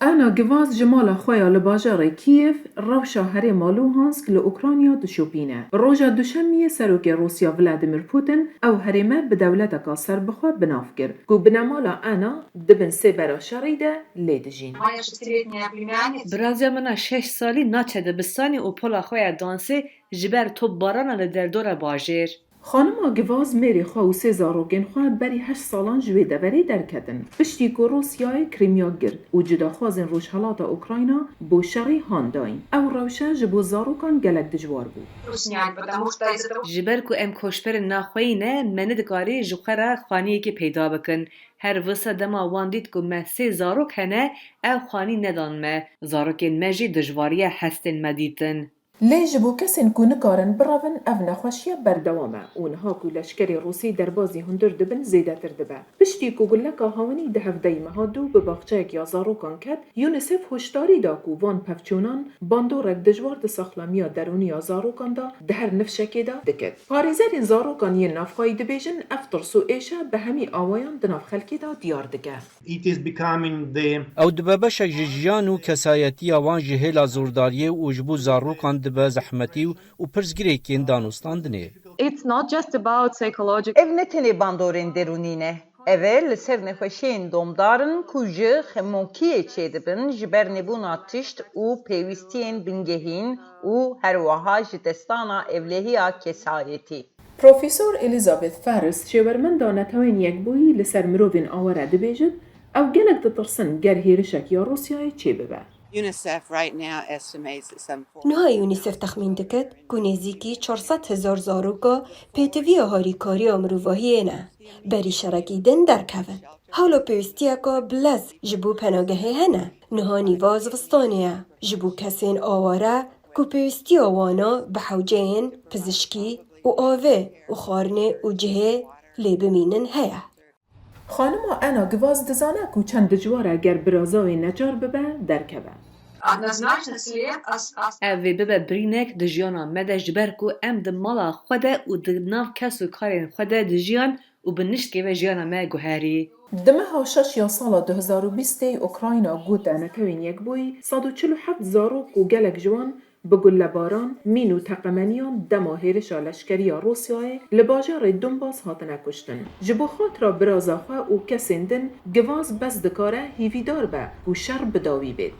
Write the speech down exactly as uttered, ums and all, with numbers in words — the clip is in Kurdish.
Ana Givaz ji mala xwe ya li bajarê Kîev rewşa herêma Luhansk li Ukrayna dişopîne. Roja Duşemiyê Serokê Rûsya Vladimir Putin ew herême bi dewleteka serbixwe bi nav kir, ku binemala Ana di bin sê bera şerî de lê dijîn. Birazya min a şeş salî naçe dibistanê û pola xwe ya dansê ji ber topbarana li derdora bajêr. Xanima Givaz mêrê xwe û sê zarokên xwe berî heşt salan ji wê deverê derketin, piştî ku Rûsyayê Krîmya girt û cudaxwazên Rojhelata Ukrayna bo şerî han dayîn. Ew rewşe ji bo zarokan gelek dijwar bû. Ji ber ku em koçberên naxweyî ne, me nedikarî ji xwe re xaniyekê peyda bikin. Her wisa dema wan dît ku me sê zarok hene, ew xanî nedan me. Zarokên me jî dijwariya hestên me dîtin. Lê ji bo kesên ku nikarin birevin, ev nexweşiye berdewam e û niha ku leşkerê Rûsî derbazî hundir dibin zêdetir dibe. Piştî ku guleka hawinî di hevdeyî meha dû bi baxçeyek ya zarokan ket, UNICEF hoşdarî da ku van pevçûnan bandorek dijwar di saxlamiya derûnî ya zarokan de di her nifşekê de diket. Parêzerên zarokan yên navxweyî dibêjin ev tirs û êşe bi hemî awayan di nav xelkê de diyar dike. It is becoming the Ew dibe beşek ji jiyan û kesayetiya wan ji hêla zordariyê û ji bo zarokan dibe zehmetî û pirsgirêkên danûstandinê. It's not just about psychological. Ev ne tenê bandorên derûnî ne. Ev e li ser nexweşiyên domdar in ku ji xemokiyê çêdibin, ji ber nebûna tişt û pêwîstiyên bingehîn û her wiha ji destdana ewlehiya kesayetî. Profesor Elizabeth Faris, şêwermenda Netewên Yekbûyî li ser mirovên aware dibêjit, ew gelek ditirsin ger hêrişek ya Rûsyayê çêbibe. UNICEF right now estimates that some Niha UNICEF texmîn dikit ku nêzîkî çar sed hezar zaroka pêtiviya harîkariya mirovahiyê ne, berî şerekî din derkevin. Hewla pêwîstiyeka bilez ji bo penagehê hene. Niha nîva zivistanê ye. Ji bo kesên aware ku pêwîstiya wana bi hewceyên pizişkî û avê û xwarinê û cihê lê bimînin heye. Xanima Ena Givaz dizane ku çend dijwar e ger biraza wê neçar bibe, derkeve. Ev vê bibe birînek di jiyana me de, ji ber ku em di mala xwe de û di nav kes û karên xwe de dijiyan û bi niştkê ve jiyana me guherî. Di meha şeş ya sala du hezar û bîstê Ukrayna gote Netewên Yekbûyî sed û çil û heft zarok û gelek ji wan bi gullebaran, mîn û teqemeniyan dema hêrişa leşkerî ya Rûsyayê li bajarê Donbas hatine kuştin. Ji bo xatira biraza xwe û kesên din Givaz bes dikare hîvîdar be ku şer bi dawî bêt.